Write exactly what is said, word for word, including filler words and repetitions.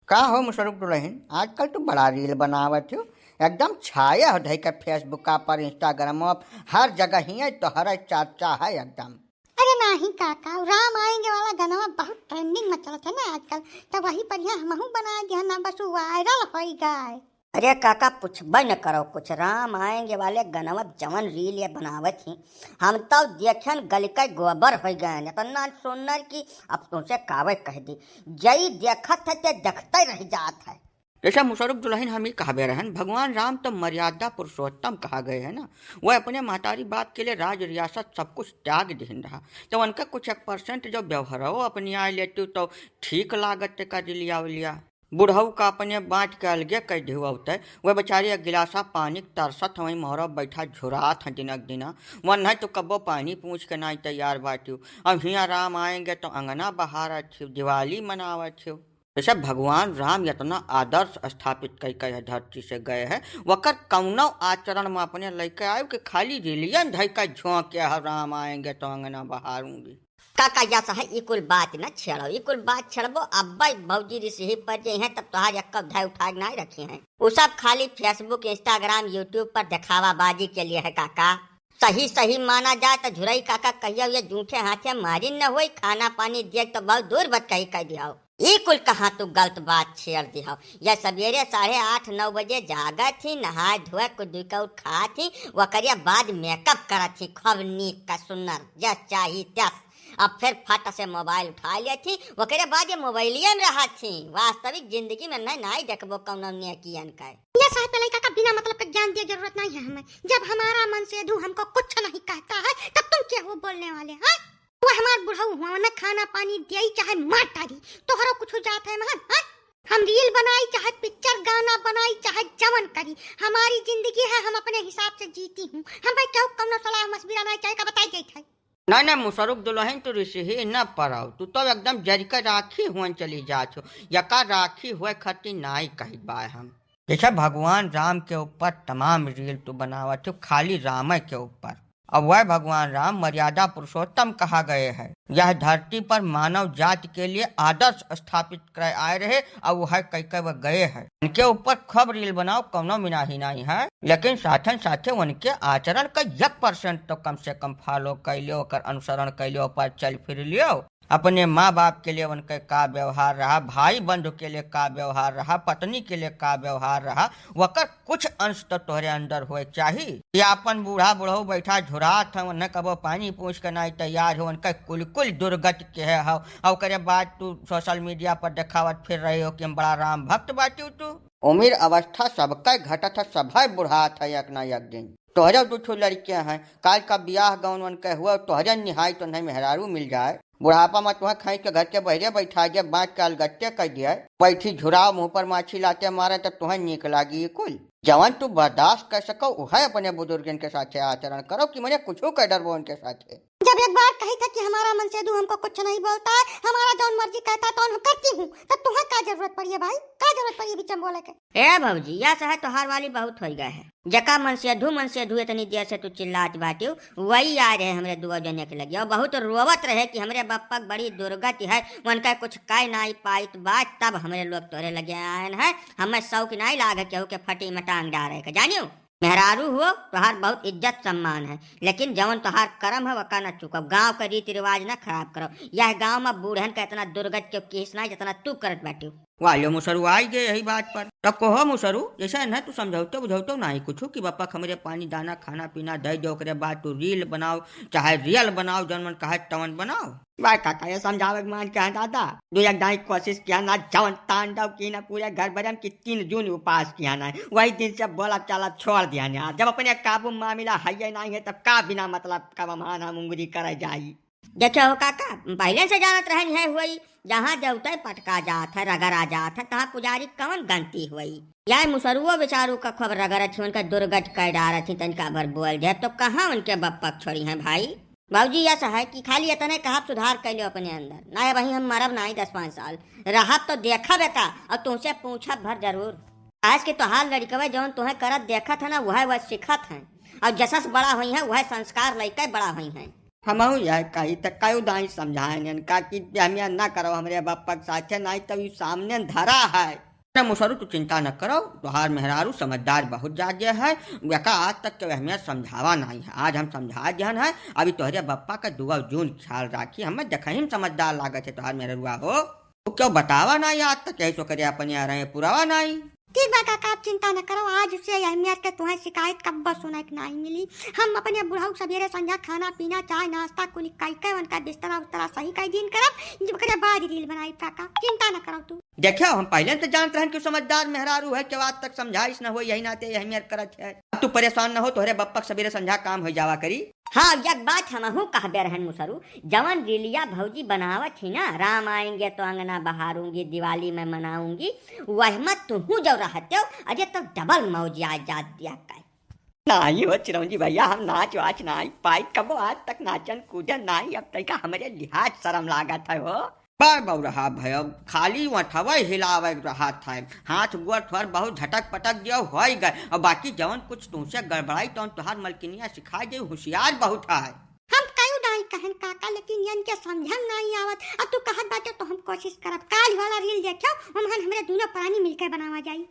का हो मुसरुक दुलहिन, आजकल तू बड़ा reel बनावत हो, एकदम छाया हो धई के Facebook पर, Instagram पर, हर जगह ही है तोहरे चर्चा है एकदम। अरे नाही काका, उ राम आएंगे वाला गनवा बहुत trending में चलत है ना आजकल, तब वही पर यहाँ हमहू बना दिया ना, बस उ viral होइ गए। अरे काका, पूछबे न करो कुछ, राम आएंगे वाले गनवा जवन reel ये बनावत ही, हम तो देखन गल के गोबर होइ गए, इतना सुंदर कि अब तुमसे कावे कह दी, जई देखत है ते देखते रह जात है। जैसे मुसरुक दुलहिन हम ही कहबे रहन, भगवान राम तो मर्यादा पुरुषोत्तम कहा गए है ना, वह अपने महतारी बाप के लिए राज रियासत सब कुछ त्याग दिहिन रहा, तो उनका कुछ एक percent जो व्यवहारो अपनी आय लेती तो ठीक लागत का दिलिया उलिया। बुढ़ऊ का अपने बाँट के अलगे कइ दिहु अवते, वह बेचारी एक गिलासा पानी के तरसत हवई, मोहरा बैठा झुरात हैं दिनक दिना। वन है तो कब्बो पानी पूछ के नाई तैयार बाटिउ। अब हियाँ राम आएंगे तो अंगना बहारत हिउ, दिवाली मनावत हिउ। जैसे भगवान राम इतना आदर्श स्थापित कइ के यह धरती से गए हैं, वकर कौनो आचरण में अपने लइके आयो कि खाली reel धइ के झोंके है, राम आएंगे तो अंगना बहारूंगी। काका, यस है, ई कुल बात न छेड़ो, ई कुल बात छेड़बो, अब्बे भौजी रिसही पर जइहें, तब तोहार एक्को धाय उठा के नाहीं रखिहैं। उ सब खाली Facebook, Instagram, YouTube पर देखावाबाजी के लिए है काका। सही सही माना जाए तो झुरई काका कहियो ये जूठे हाथे मारिन न होई, खाना पानी दिए तो बहुत दूर बतकही कह दिहो। ई कुल कहाँ तू गलत बात छेड़ दिहो। ये सवेरे साढ़े आठ नौ बजे जागत ही, नहाए धोए कुछ दुई का उठ खात ही, वकरे बाद makeup करत ही, खूब नीक का सुन्नर, जस चाही तस। अब फिर फट से mobile उठा लेत ही, ओकरे बाद ये मोबाइलिया में रहत ही। वास्तविक जिंदगी में नहीं, नाई देखबो कौनो नेकियन का। ये साहब, लड़का का बिना मतलब का ज्ञान दिए जरूरत नहीं है हमें। जब हमारा मनसेधु हमको कुछ नहीं कहता है, तब तुम क्या हो बोलने वाले, हाँ? वो हमार बुढ़ऊ हुआ, ना खाना पानी दियाई चाहे मार डाली, तोहरो कुछ हो जात है महान, हाँ? हम reel बनाई, चाहे picture गाना बनाई, चाहे जवन करी, हमारी जिंदगी है, हम अपने हिसाब से जीती हूँ। हमें क्यों कौनो सलाह मशविरा नहीं चाहे का बताई जाइत है। ना, ना, मुसरुक दुलहिन, तू रिसही न पड़ाओ, तू तो एकदम जरि के राखी हुअन चली जात हो। यका राखी हुए खती नाई कहित बाय हम। जैसे भगवान राम के ऊपर तमाम reel तू बनावत हो, खाली रामे के ऊपर। अब वह भगवान राम मर्यादा पुरुषोत्तम कहा गए हैं। यह धरती पर मानव जाति के लिए आदर्श स्थापित करे आए रहे, और वह कह के वह गए हैं। उनके ऊपर खूब reel बनाओ, कौनो मिनाही नहीं है, लेकिन साथन साथे उनके आचरण का एक percent तो कम से कम follow कर लियो, ओकर अनुसरण कर लियो, पर चल फिर लियो। अपने माँ बाप के लिए उनके का व्यवहार रहा, भाई बंधु के लिए का व्यवहार रहा, पत्नी के लिए का व्यवहार रहा, वकर कुछ अंश तो तोहरे अंदर होए चाही। ये अपन बूढ़ा बुढ़ऊ बैठा झुरात है, उन्हें कबो पानी पूछ के नाई तैयार हो, उनका कुल कुल दुर्गति के है हो, और ओकरे बाद तू social media पर देखावत फिर रहे हो कि हम बड़ा राम भक्त बाटिउ तू। उमिर अवस्था सबका घटत है, सभे बुढ़ात है एक ना एक दिन। तोहरे दू ठो लड़के हैं, काल का बियाह गौन उनके हुआ, तोहरे निहाई तो नहीं मेहरारू मिल जाए। बुढ़ापा में तुहें खींच के घर के बहरे बैठा दे, बाँट के अलगट्टे कर दिए, बैठी झुराव मुँह पर माछी लाते मारे, तब तुहें नीक लागी ई कुल। जवन तू बर्दाश्त कर सको, उहे अपने बुजुर्गन के साथे आचरण करो कि मने कुछू कर डरबो उनके साथे। जब एक बार कही था कि हमारा मनसेधु हमको कुछ नहीं बोलता है, हमारा जौन मर्जी कहता है तो हम करती हूँ, तब तुहें का जरूरत पड़ी है भाई, का जरूरत पड़ी है बीच में बोले के? ए भौजी, या सहे तोहार वाली बहुत होई गए है। जका मनसेधु, मनसेधु इतनी देर से तू चिल्लात बाटिउ, वही आए रहे हमरे दुआ जने के लगे और बहुत रोवत रहे कि हमरे बप्पा के बड़ी दुर्गति है, उनका कुछ कह नाई पाइत बा, तब हमरे लोग तोरे लगे आयन है। हमें शौक नाई लाग केहू के फटी में टांग डारे के, जानियो। मेहरारू हो, तोहार बहुत इज्जत सम्मान है, लेकिन जवन तोहार करम है, वका न चुकब। गाँव का रीति रिवाज न खराब करो। यह गाँव में बूढ़न का इतना दुर्गत क्यों केस ना, जितना तू करत बाटिउ। वाह, यो मुसरू आई गए यही बात पर। तब कहो मुसरू, जैसे न तू समझौते बुझौते नाही कुछ कि बप्पा के हमरे पानी दाना खाना पीना दे दो, ओकरे बाद तू reel बनाओ, चाहे real बनाओ, जौन मन कहे तवन बनाओ। भाई काका, ये समझावे के मान क्या है दादा? दो एक दाई कोशिश किया ना, जवन तांडव की ना पूरे घर भरम की तीन जून उपास किया ना, वही दिन से बोला चाला छोड़ दिया ना। जब अपने काबू मामला है ये नहीं है, तब का बिना मतलब का बहाना मुंगरी करे जाई? देखे हो काका, पहले से जानत रहन है हुई, जहाँ देवते पटका जात है, रगड़ा जात है, तहाँ पुजारी कवन गलती हुई? या मुसरुओ बेचारू का खूब रगड़त ही, उनका दुर्गत कर डारत ही, तनिका भर बोल दे तो कहाँ उनके बप्पक छोड़ी हैं भाई? बाबूजी, यस है कि खाली इतने कहब सुधार कर लियो अपने अंदर, ना वही हम मरब ना ही दस पाँच साल रहब तो देखब एका और तुमसे पूछब भर जरूर। आज के तोहार लड़कवे जौन तुहें करत देखत है ना, वह वह सीखत हैं और जसस बड़ा हुई हैं, वह संस्कार लइके बड़ा हुई हैं। हमहू यह कही त कयू दाई समझाएन इनका कि एहमियत न करो हमरे बप्पा के साथे, नाहीं तब ई सामने धरा है। अरे मुसरू, तू चिंता न करो, तोहार मेहरारू समझदार बहुत जादे है, एका आज तक के एहमियत समझावा नाहीं है। आज हम समझा दिहन है, अभी तोहरे बप्पा के दुआ जून ख्याल राखी, हमें देखही में समझदार लागत है तोहार मेहररुआ हो। तू क्यों बतावा नाहीं आज तक, यही सो करे अपन यहाँ रहे पुरावा नाहीं। ठीक बा काका, आप चिंता न करो, आज से एहमियत के तुहें शिकायत कब्बो सुने के नाहीं मिली। हम अपने बुढ़ऊ सबेरे संझा खाना पीना, चाय नाश्ता कुल कई के उनका बिस्तरा उस्तरा सही कई दिन करब, जब ओकरे बाद रील बनाई काका, चिंता न करो तू। देखियो, हम पहले से जानत रहन कि समझदार मेहरारू है, कि आज तक समझाइश न हो, यही नाते एहमियत करत है। अब तू परेशान न हो, तोहरे बप्पक सबेरे संझा काम हो जावा करी। हाँ, एक बात हमहू कहबे रहन मुसरू, जवन रीलिया भौजी बनावत ही ना, "राम आएंगे तो अंगना बहारूंगी, दिवाली मैं मनाऊंगी", वह मत तुहू जो रहते हो, अरे तो डबल मौज आ जात दिया कर। नाहीं हो चिरौंजी भैया, हम नाच वाच नाहीं पाई, कबो आज तक नाचन कूदन नाहीं, अब तैका हमरे लिहाज शरम लागत है हो। बड़ बौरहा भयब, खाली वठवै हिलावै रहत है, हाथ गोड़ थोर बहुत झटक पटक दियो होई गए, और बाकी जवन कुछ तुमसे गड़बड़ाई तवन तोहार मलकिनिया सिखाई दे, होशियार बहुत है। हम कयू दाई कहन काका, लेकिन यन के समझम नाहीं आवत। अब तू कहत बाटे तो हम कोशिश करब। काल वाला रील देखो, हमहन हमरे दूनो प्राणी मिलके बनावा जाई।